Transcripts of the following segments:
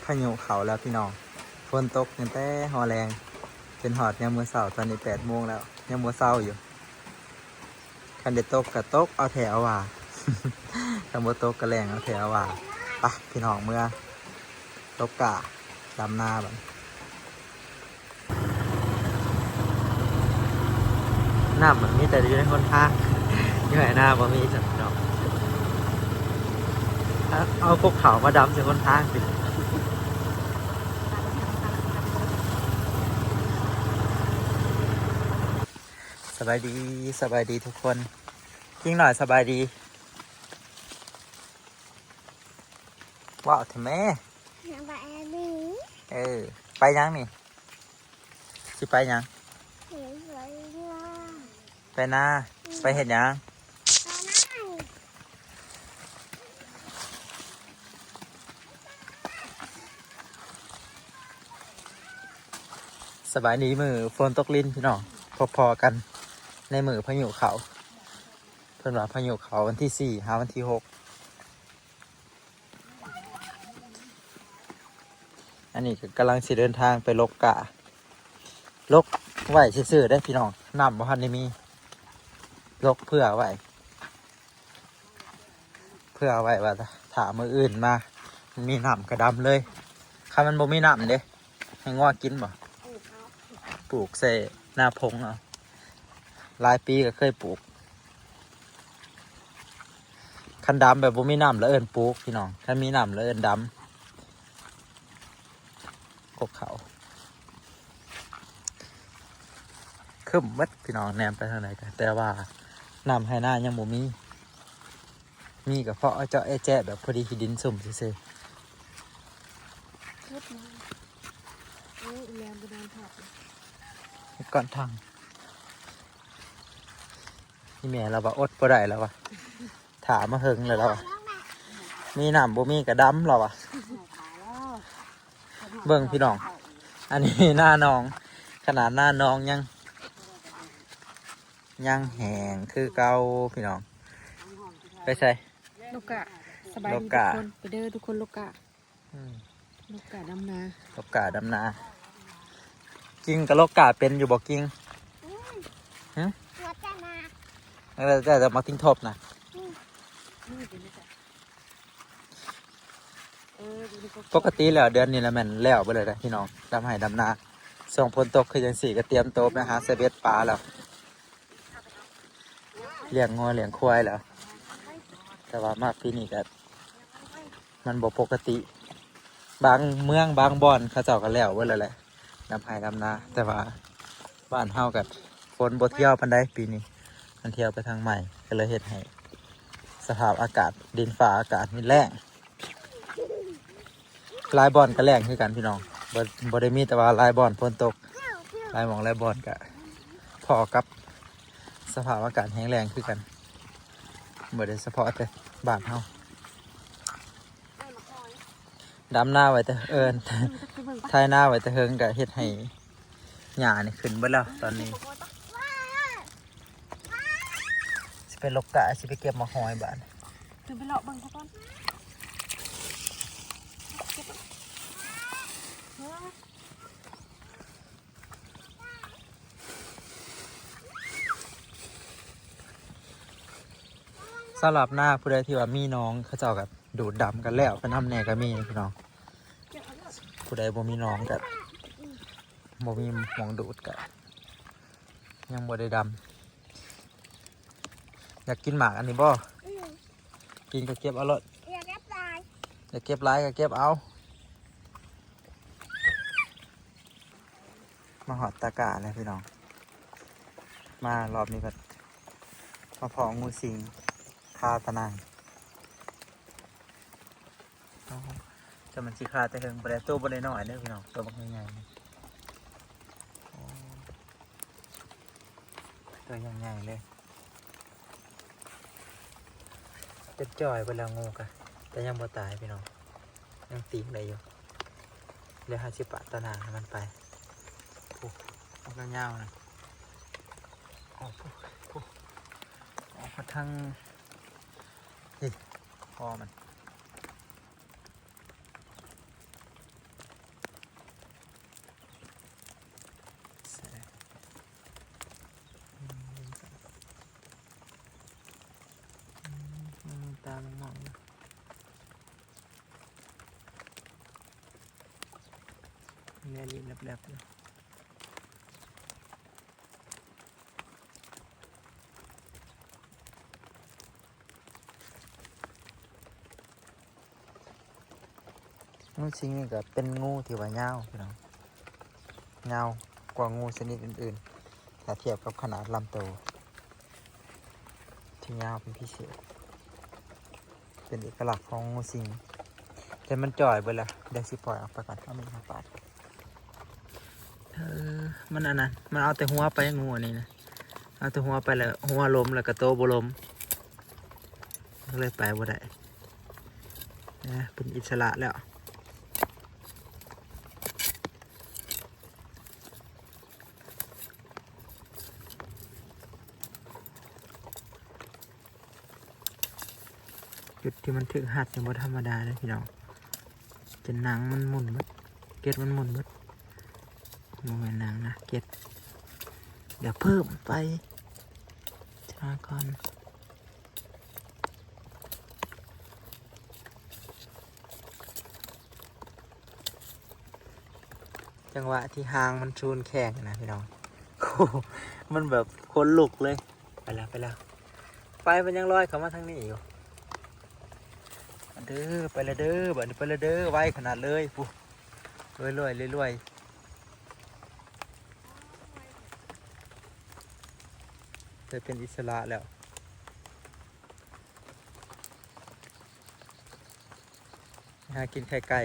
ພາຍຸເຂົ້າແລ້ວພີ່ນ້ອງ, ຝົນຕົກຕັ້ງແຕ່ຮອດແລງຈົນຮອດຍາມມື້ເຊົ້າ. ຕອນນີ້ແປດໂມງແລ້ວ ຍັງບໍ່ເຊົາຢູ່. ຄັນໄດ້ຕົກກໍຕົກເອົາແທ້ເອົາວ່າ, ຄັນບໍ່ຕົກກໍແລ້ງເອົາແທ້ເອົາວ່າ. ໄປພີ່ນ້ອງ ເມືອລົກກ້າດຳນາບັດ. ນ້ຳມັນມີແຕ່ຢູ່ໃນຫົນທາງ, ຢູ່ໄຮ່ນາບໍ່ມີຊັ້ນເນາະ. ເອົາ ເອົາກົກເຂົ້າມາດຳໃສ່ຫົນທາງຕິ. ສະບາຍດີ ສະບາຍດີທຸກຄົນ. ຍິງໜ້ອຍ ສະບາຍດີ. ເວົ້າແທ້ແມ້. ສະບາຍດີ. ເອີ ໄປຫຍັງນີ້? ຊິໄປຫຍັງ? ໄປນາ. ໄປນາ. ອືມ. ໄປເຮັດຫຍັງ? ໄປນາ. ສະບາຍດີມື້ຝົນຕົກລິນພີ່ນ້ອງ, ພໍ້ໆກັນໃນມື້ພາຍຸເຂົ້າ. ເພິ່ນວ່າພາຍຸເຂົ້າວັນທີສີ່ຫາວັນທີຫົກ. ອັນນີ້ກໍກຳລັງຊິເດີນທາງໄປລົກກ້າ, ລົກໄວ້ຊື່ໆເດ້ພີ່ນ້ອງ, ນ້ຳບໍ່ທັນໄດ້ມີ, ລົກເຜື່ອໄວ້ ເຜື່ອໄວ້ວ່າຖ້າມື້ອື່ນມາ ມັນມີນ້ຳກໍດຳເລີຍ. ຄັນມັນບໍ່ມີນ້ຳເດ້ ໃຫ້ງົວກິນບໍ່? ປູກເອົາ ປູກໃສ່ນາຜົງເອົາ. ຫຼາຍປີກໍເຄີຍປູກ. ຄັນດຳແບບບໍ່ມີນ້ຳລະເອີ້ນປູກພີ່ນ້ອງ, ຄັນມີນ້ຳລະເອີ້ນດຳ. ກົກເຂົ້າຄຶ້ມໝົດພີ່ນ້ອງ, ແນມໄປທາງໃດກໍ ແຕ່ວ່ານ້ຳໄຮ່ນາຍັງບໍ່ມີ. ມີກໍເພາະເຈາະແອແຈະແບບພໍດີຂີ້ດິນຊຸ່ມຊື່ໆ. ເຮັດມາ ໂອ້ຍ ແລມບໍ່ໄດ້ທອດ ເຮັດກ່ອນທາງ. ອີ່ແມ່ລາວວ່າອົດບໍ່ໄດ້ແລ້ວວ່າ, ຖ້າມາເຫິງແລ້ວລາວວ່າ. ມີນ້ຳບໍ່ມີກໍດຳລາວວ່າ. ເບິ່ງພີ່ນ້ອງ, ອັນນີ້ນາໜອງ, ຂະໜາດນາໜອງຍັງ ຍັງແຫ້ງຄືເກົ່າພີ່ນ້ອງ. ໄປໃສ? ລົກກ້າ. ສະບາຍດີທຸກຄົນ, ໄປເດີທຸກຄົນ ລົກກ້າ. ອືມ ລົກກ້າດຳນາ, ລົກກ້າດຳນາ. ກິງກໍລົກກ້າເປັນຢູ່ບໍ່ກິງ? ອືມ ຫຶ? ແລ້ວແຕ່ ແຕ່ ແຕ່ມາກິງທົບນະ. ອືມ ເອີ ປົກກະຕິແລ້ວເດືອນນີ້ລະແມ່ນແລ້ວເບິດແລ້ວເດ້ພີ່ນ້ອງ, ດຳໄຮ່ດຳນາ. ຊ່ວງຝົນຕົກຄືຈັ່ງຊີ້ກໍຕຽມໂຕໄປຫາໃສ່ເບັດປາແລ້ວ, ລ້ຽງງົວລ້ຽງຄວາຍແລ້ວ. ແຕ່ວ່າມາປີນີ້ກໍ ມັນບໍ່ປົກກະຕິ. ບາງເມືອງບາງບ່ອນເຂົາເຈົ້າກໍແລ້ວເບິດແລ້ວແຫຼະ ດຳໄຮ່ດຳນາ, ແຕ່ວ່າບ້ານເຮົາກໍຝົນບໍ່ທ່ຽວປານໃດປີນີ້, ມັນທ່ຽວໄປທາງໃໝ່ ກໍເລີຍເຮັດໃຫ້ສະພາບອາກາດ ດິນຟ້າອາກາດນີ້ແລ້ງ. ຫຼາຍບ່ອນກໍແລ້ງຄືກັນພີ່ນ້ອງ, ບໍ່ ບໍ່ໄດ້ມີແຕ່ວ່າຫຼາຍບ່ອນຝົນຕົກ, ຫຼາຍໝ່ອງຫຼາຍບ່ອນກໍພໍ້ກັບສະພາບອາກາດແຫ້ງແລ້ງຄືກັນ, ບໍ່ໄດ້ສະເພາະແຕ່ບ້ານເຮົາ. ດຳນາໄວ້ແຕ່ ເອີ້ນ ໄຖນາໄວ້ແຕ່ເຫິງ ກໍເຮັດໃຫ້ຫຍ້ານີ້ຂຶ້ນເບິດແລ້ວຕອນນີ້. ຊິໄປລົກກ້າ ຊິໄປເກັບໝາກຫອຍບາດ. ຂຶ້ນໄປເລາະເບິ່ງຊະກ່ອນ. ສຳລັບນາຜູ້ໃດທີ່ວ່າມີໜອງ ເຂົາເຈົ້າກໍດູດດຳກັນແລ້ວໄປນຳແດ່ກໍມີພີ່ນ້ອງ. ຜູ້ໃດບໍ່ມີໜອງກໍບໍ່ມີໝ່ອງດູດ ກໍຍັງບໍ່ໄດ້ດຳ. ຢາກກິນໝາກອັນນີ້ບໍ່? ອືມ ກິນກໍເກັບເອົາໂລດ. ຢາກເກັບຫຼາຍ ຢາກເກັບຫຼາຍກໍເກັບເອົາ. ມາຮອດຕາກ້າແລ້ວພີ່ນ້ອງ, ມາຮອບນີ້ກໍມາພໍ້ງູສິງຄາຕາໜ່າງ. ໂອ້ ຈະມັນຊິຄາແຕ່ເຫິງບໍ່ໄດ້. ໂຕບໍ່ໄດ້ນ້ອຍເດີພີ່ນ້ອງ, ໂຕບັກໃຫຍ່ໆ ນີ້. ໂອ້ ໂຕຢ່າງໃຫຍ່ເລີຍ. ຈົນຈ່ອຍໄປແລ້ວງູກະ, ແຕ່ຍັງບໍ່ຕາຍພີ່ນ້ອງ, ຍັງຕີງໄດ້ຢູ່. ດຽວເຮົາຊິປະຕາໜ່າງໃຫ້ມັນໄປ. ໂອ້ ອອກຍາວໆນະ. ໂອ້ ໂອ້ ອອກມາທາງ ນີ້ ຄໍມັນ. ແນວນີ້ແລບໆຢູ່. ງູສິງນີ້ກໍເປັນງູທີ່ວ່າຍາວພີ່ນ້ອງ, ຍາວກວ່າງູຊະນິດອື່ນໆ ຖ້າທຽບກັບຂະໜາດລຳໂຕທີ່ຍາວເປັນພິເສດ. ເປັນເອກະລັກຂອງງູສິງ ແຕ່ມັນຈ່ອຍເບິດແລ້ວ. ດຽວຊິປ່ອຍອອກໄປກ່ອນ ເອົາມີດມາປາດ. ເອີ ມັນອັນນັ້ນ ມັນເອົາແຕ່ຫົວໄປ ງູອັນນີ້ນະ ເອົາແຕ່ຫົວໄປ ແລ້ວຫົວລົ້ມ ແລ້ວກໍໂຕບໍ່ລົ້ມ ກໍເລີຍໄປບໍ່ໄດ້ນະ. ເປັນອິດສະຫຼະແລ້ວ. ຈຸດທີ່ມັນຖືກຮັດນີ້ບໍ່ທຳມະດາເດ້ພີ່ນ້ອງ, ຈົນໜັງມັນໝຸ່ນໝົດ ເກັດມັນໝຸ່ນໝົດ. ບໍ່ແມ່ນໜັງນະ ເກັດ. ດຽວເພີ່ມໄປ ຊາກ່ອນ. ຈັງຫວະທີ່ຫາງມັນຊູນແຂງນະພີ່ນ້ອງ, ໂອ້ ມັນແບບຂົນລຸກເລີຍ. ໄປແລ້ວ ໄປແລ້ວ, ໄຟມັນຍັງລອຍເຂົ້າມາທາງນີ້ຢູ່. ເດີ ໄປແລ້ວເດີ ບາດນີ້ໄປແລ້ວເດີ. ໄວຂະໜາດເລີຍ ພຸ້ນ ລວຍໆ ລວຍໆ ໄດ້ເປັນອິດສະຫຼະແລ້ວ. ຫາກິນໄຂ່ໄກ່.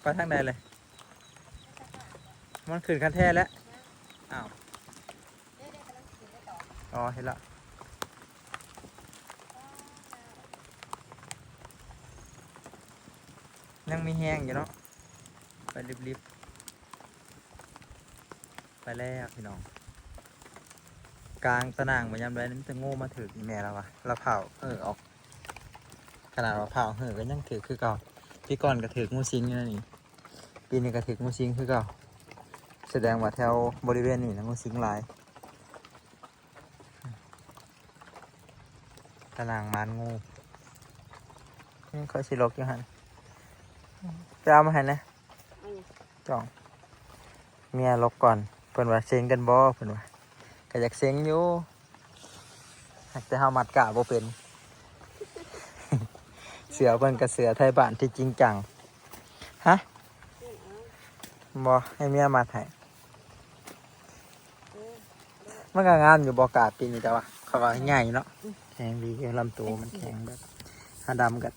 ໄປທາງໃດເລີຍ? ມັນຂຶ້ນຄັນແທ້ແລ້ວ. ອ້າວ ອໍ ເຫັນລະ. ຍັງມີແຮງຢູ່ເນາະ. ໄປລິບໆ ໄປແລ້ວພີ່ນ້ອງ. ກາງຕາໜ່າງໄປຍາມໃດ ມີແຕ່ງູມາຖືກອີ່ແມ່ລາວວ່າ ລາວພ້າວເຫີອອກ. ຂະໜາດວ່າພ້າວເຫີກໍຍັງຖືກຄືເກົ່າ. ປີກ່ອນກໍຖືກງູສິງຢູ່ນັ້ນນີ້, ປີນີ້ກໍຖືກງູສິງຄືເກົ່າ. ສະແດງວ່າແຖວບໍລິເວນນີ້ນະ ງູສິງຫຼາຍ. ຕາໜ່າງມານງູ. ນີ້ຂ້ອຍຊິຫຼົກຢູ່ຫັ້ນ. ໄປເອົາມາໃຫ້ແດ່. ອືມ ຈ້ອງ. ເມຍຫຼົກກ່ອນ. ເພິ່ນວ່າເສັງກັນບໍ່ ເພິ່ນວ່າ. ກໍຢາກເສັງຢູ່ ຫາກແຕ່ເຮົາມັດກ້າບໍ່ເປັນ. ເສື້ອເພິ່ນກໍເສື້ອໄທບ້ານທີ່ຈິງຈັງ. ຮະ? ບໍ່ ໃຫ້ເມຍມັດໃຫ້. ມັນກໍງາມຢູ່ບໍ່ ກ້າປີນີ້, ແຕ່ວ່າເຂົາວ່າໃຫຍ່ເນາະ. ອືມ ແຂງດີຢູ່ ລຳໂຕມັນແຂງແບບ ຫາດຳກໍ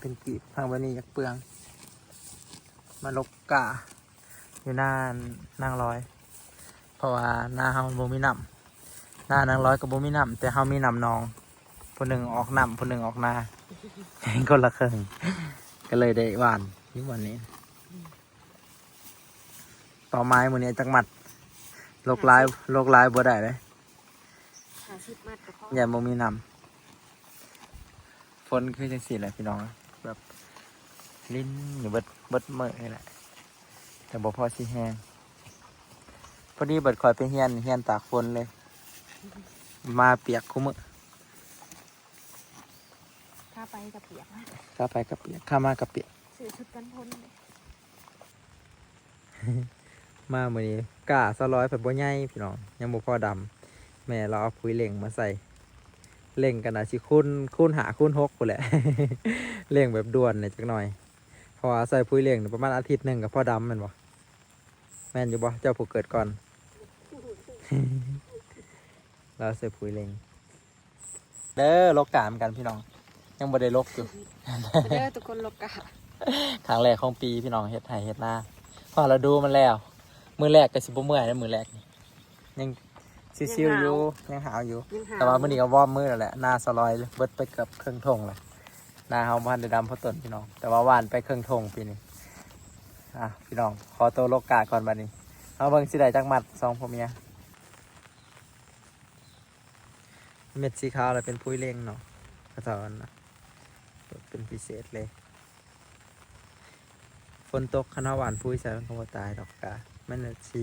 ເປັນກີບ. ທາງແບບນີ້ຢາກເປືອງ. ມາຫຼົກກ້າຢູ່ນານາງລອຍ ເພາະວ່ານາເຮົາມັນບໍ່ມີນ້ຳ. ນານາງລອຍກໍບໍ່ມີນ້ຳ ແຕ່ເຮົາມີນ້ຳໜອງ, ຜູ້ໜຶ່ງອອກນ້ຳ ຜູ້ໜຶ່ງອອກນາ ຄົນລະເຄິ່ງ ກໍເລີຍໄດ້ຫວ່ານຢູ່ບ່ອນນີ້. ເປົ້າໝາຍມື້ນີ້ຈັກມັດ? ຫຼົກຫຼາຍ ຫ້າສິບ ຫຼົກຫຼາຍບໍ່ໄດ້ເດ້. ຫ້າສິບມັດກໍພໍ ຢ້ານບໍ່ມີນ້ຳ. ຝົນຄືຈັ່ງຊີ້ແຫຼະພີ່ນ້ອງ, ແບບລິນຢູ່ເບິດ ເບິດມື້ນີ້ແຫຼະ ແຕ່ບໍ່ພໍຊິແຮງ. ພໍດີບັດຂ້ອຍໄປຮຽນ ຮຽນຕາກຝົນເລີຍ ມາປຽກຄູ່ມື້. ຂາໄປກໍປຽກນະ ຂາໄປກໍປຽກ ຂາມາກໍປຽກ. ຊື້ຊຸດກັນຝົນເດ້. ມາມື້ນີ້ກ້າສາວລອຍເພິ່ນບໍ່ໃຫຍ່ພີ່ນ້ອງ, ຍັງບໍ່ພໍດຳ. ແມ່ລາວເອົາປຸ໋ຍເລັ່ງມາໃສ່, ເລັ່ງກໍໜ້າຊິຄູນ ຄູນຫ້າຄູນຫົກພຸ້ນແຫຼະ. ເລັ່ງແບບດ່ວນແດ່ຈັກໜ່ອຍ ເພາະວ່າໃສ່ປຸ໋ຍເລັ່ງປະມານອາທິດໜຶ່ງກໍພໍດຳແມ່ນບໍ່? ແມ່ນຢູ່ບໍ່ ເຈົ້າຜູ້ເກີດກ່ອນ? ລາວໃສ່ປຸ໋ຍເລັ່ງ. ເດີ ຫຼົກກ້ານຳກັນພີ່ນ້ອງ, ຍັງບໍ່ໄດ້ຫຼົກຢູ່. ເດີ ທຸກຄົນ ຫຼົກກ້າ ຄັ້ງແລກຂອງປີພີ່ນ້ອງ ເຮັດໄຮ່ເຮັດນາ ພໍລະດູມັນແລ້ວ. ມື້ແລກກໍຊິບໍ່ເມື່ອຍນະ ມື້ແລກນີ້ຍັງຊິວໆຢູ່ ຍັງຫາວຢູ່ ຍັງຫາວຢູ່ ແຕ່ວ່າມື້ນີ້ກໍວອມມືແລ້ວແຫຼະ. ນາສະລອຍເບິດໄປເກືອບເຄິ່ງທົ່ງແລ້ວ. ນາເຮົາບໍ່ທັນໄດ້ດຳພໍຕົ້ນພີ່ນ້ອງ, ແຕ່ວ່າຫວ່ານໄປເຄິ່ງທົ່ງປີນີ້. ອ່ະ ພີ່ນ້ອງ ຂໍໂຕຫຼົກກ້າກ່ອນບັດນີ້, ເຮົາເບິ່ງຊິໄດ້ຈັກມັດ ສອງຜົວເມຍ. ເມັດສີຂາວລະເປັນປຸ໋ຍເລັ່ງເນາະ ເຂົາເຈົ້ານັ້ນນະ ເປັນພິເສດເລີຍ. ຝົນຕົກຄັນເຮົາຫວ່ານປຸ໋ຍໃສ່ມັນກໍບໍ່ຕາຍດອກກາ, ມັນຊິ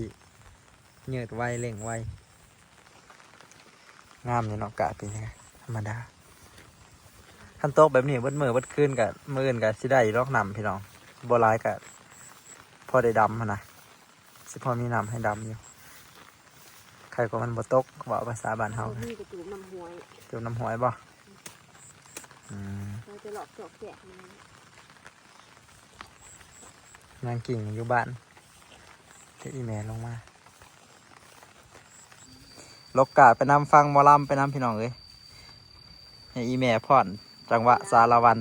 ຍືດໄວເລັ່ງໄວ. ງາມຢູ່ເນາະ ກາປີນີ້ທຳມະດາ. ຄັນຕົກແບບນີ້ເບິດມື້ເບິດຄືນກະ ມື້ອື່ນກະຊິໄດ້ຢູ່ດອກນ້ຳພີ່ນ້ອງ. ບໍ່ຫຼາຍກະພໍໄດ້ດຳຫັ້ນນະ ຊິພໍມີນ້ຳໃຫ້ດຳຢູ່ ໃຄກວ່າມັນບໍ່ຕົກ ເວົ້າພາສາບ້ານເຮົາ ມີແຕ່ຈູມນ້ຳຫ້ວຍ ຈູມນ້ຳຫ້ວຍບໍ່? ອືມ ເຮົາຈະລອກຈອກແຈກມັນ ນາງກິ່ງຢູ່ບ້ານ ແຕ່ອີ່ແມ່ລົງມາ ລົກກ້າໄປນຳ ຟັງໝໍລຳໄປນຳ ພີ່ນ້ອງເອີຍ ໃຫ້ອີ່ແມ່ຟ້ອນຈັງຫວະສາລະວັນ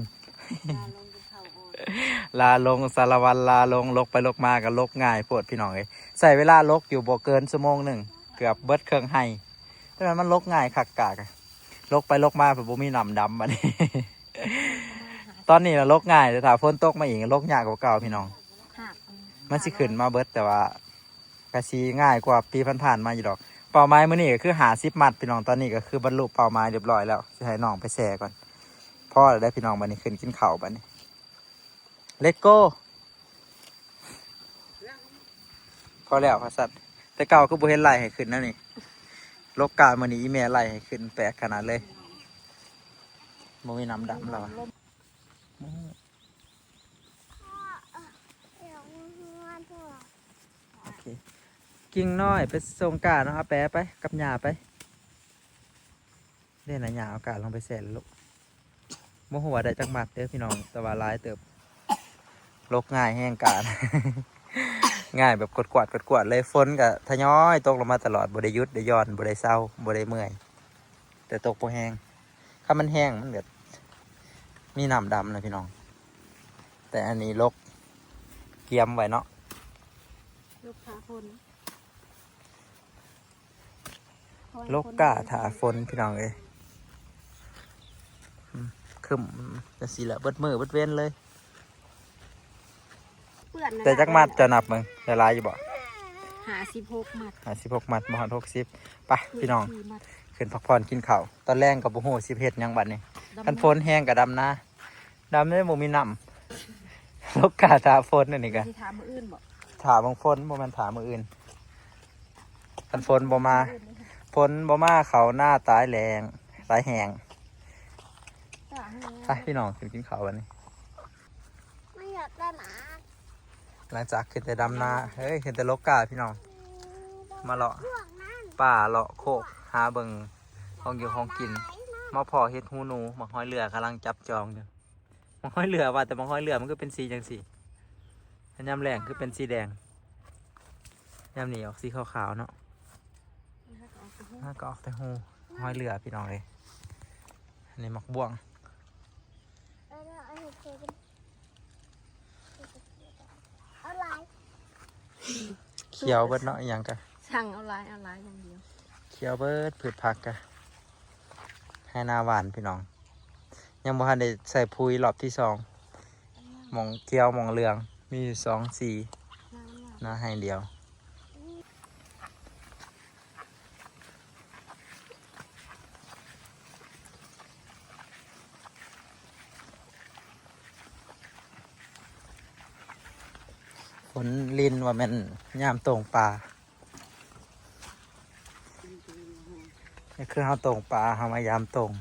ລາລົງສາລະວັນ ລາລົງ ລົກໄປລົກມາກໍລົກງ່າຍໂພດ ພີ່ນ້ອງເອີຍ ໃຊ້ເວລາລົກຢູ່ບໍ່ເກີນຊົ່ວໂມງໜຶ່ງ ເກືອບເບິດເຄິ່ງໄຮ່ ແຕ່ວ່າມັນລົກງ່າຍຄັກກາກ ລົກໄປລົກມາ ບໍ່ມີນ້ຳດຳບັດນີ້ ຕອນນີ້ລະລົກງ່າຍ ແຕ່ຖ້າຝົນຕົກມາອີກ ລົກຍາກກວ່າເກົ່າ ພີ່ນ້ອງ ມັນຊິຂຶ້ນມາເບິດ ແຕ່ວ່າ ກະຊິງ່າຍກວ່າປີຜ່ານໆມາຢູ່ດອກ ເປົ້າໝາຍມື້ນີ້ກໍຄືຫ້າສິບມັດ ພີ່ນ້ອງ ຕອນນີ້ກໍຄືບັນລຸເປົ້າໝາຍຮຽບຮ້ອຍແລ້ວ ຊິໃຫ້ນ້ອງໄປແຊ່ກ່ອນ ພໍແລ້ວເດີ ພີ່ນ້ອງ ບັດນີ້ຂຶ້ນກິນເຂົ້າບັດນີ້ ເລັດໂກ ພໍແລ້ວວ່າຊັ້ນ ແຕ່ເກົ່າຄືບໍ່ເຫັນໄລ່ໃຫ້ຂຶ້ນແນວນີ້ ລົກກ້າມື້ນີ້ອີ່ແມ່ໄລ່ໃຫ້ຂຶ້ນ ແປກຂະໜາດເລີຍ ບໍ່ມີນ້ຳດຳແລ້ວວ່າ ໂອເຄ ກິ່ງນ້ອຍໄປສົ່ງກ້າເນາະ ເອົາແປໄປກັບຍ່າໄປ ເດ້ນະ ຍ່າເອົາກ້າລົງໄປແຊ່ແລ້ວລູກ ບໍ່ຮູ້ວ່າໄດ້ຈັກມັດເດີພີ່ນ້ອງ ແຕ່ວ່າຫຼາຍເຕີບ ລົກງ່າຍແຮງກ້າ ງ່າຍແບບກວດໆ ກວດໆເລີຍ ຝົນກະທະຍອຍຕົກລົງມາຕະຫຼອດ ບໍ່ໄດ້ຢຸດໄດ້ຢ່ອນ ບໍ່ໄດ້ເຊົາ ບໍ່ໄດ້ເມື່ອຍ ແຕ່ຕົກບໍ່ແຮງ ຄັນມັນແຮງມັນແບບມີນ້ຳດຳນະພີ່ນ້ອງ ແຕ່ອັນນີ້ລົກກຽມໄວ້ເນາະ ລົກຖ້າຝົນ ລົກກ້າຖ້າຝົນພີ່ນ້ອງເອີຍ ອືມ ຄຶ້ມຈັ່ງຊີ້ແຫຼະ ເບິດມື້ເບິດເວັນເລີຍ ເປື້ອນ ແຕ່ຈັກມັດເຈົ້ານັບເບິ່ງ ໄດ້ຫຼາຍຢູ່ບໍ່? ຫ້າສິບຫົກມັດ ຫ້າສິບຫົກມັດ ບໍ່ຮອດຫົກສິບ ໄປພີ່ນ້ອງ ຂຶ້ນພັກຜ່ອນກິນເຂົ້າ ຕອນແລງກໍບໍ່ຮູ້ຊິເຮັດຫຍັງບັດນີ້ ຄັນຝົນແຮງກໍດຳນາ ດຳເລີຍ ບໍ່ມີນ້ຳ ລົກກ້າຖ້າຝົນອັນນີ້ກະ ຊິຖ້າມື້ອື່ນບໍ່? ຖ້າເບິ່ງຝົນ ບໍ່ແມ່ນຖ້າມື້ອື່ນ ຄັນຝົນບໍ່ມາ ຝົນບໍ່ມາ ເຂົ້ານາຕາຍແລ້ງ ຕາຍແຫ້ງ ຕາຍແຫ້ງ ໄປພີ່ນ້ອງ ຂຶ້ນກິນເຂົ້າບັດນີ້ ມັນຢາກໄດ້ໝາກ ຫຼັງຈາກຂຶ້ນແຕ່ດຳນາ ເຮີ້ຍ ຂຶ້ນແຕ່ລົກກ້າພີ່ນ້ອງ ມາເລາະປ່າເລາະໂຄກ ຫາເບິ່ງຂອງຢູ່ຂອງກິນ ມາພໍ້ເຫັດຫູໜູ ໝາກຫອຍເຫຼືອກຳລັງຈັບຈອງຢູ່ ໝາກຫອຍເຫຼືອ ວ່າແຕ່ໝາກຫອຍເຫຼືອມັນຄືເປັນສີຈັ່ງຊີ້ ຍາມແລ້ງຄືເປັນສີແດງ ຍາມນີ້ອອກສີຂາວໆເນາະ ຫາກໍອອກແຕ່ຫູ ຫອຍເຫຼືອພີ່ນ້ອງເອີຍ ອັນນີ້ໝາກບວງ ເອົາຫຼາຍ ຂຽວເບິດເນາະ ອີ່ຫຍັງກະ ສັ່ງເອົາຫຼາຍ ເອົາຫຼາຍຢ່າງດຽວ ຂຽວເບິດ ພືດຜັກກະ ໄຮ່ນາຫວ່ານພີ່ນ້ອງ ຍັງບໍ່ທັນໄດ້ໃສ່ປຸ໋ຍລອບທີສອງ ໝ່ອງຂຽວໝ່ອງເຫຼືອງ ມີຢູ່ສອງສີ ນາໄຮ່ດຽວ ຝົນລິນວ່າແມ່ນຍາມໂຕ່ງປາ ນີ້ຄືເຮົາໂຕ່ງປາ ເຮົາມາຢາມໂຕ່ງ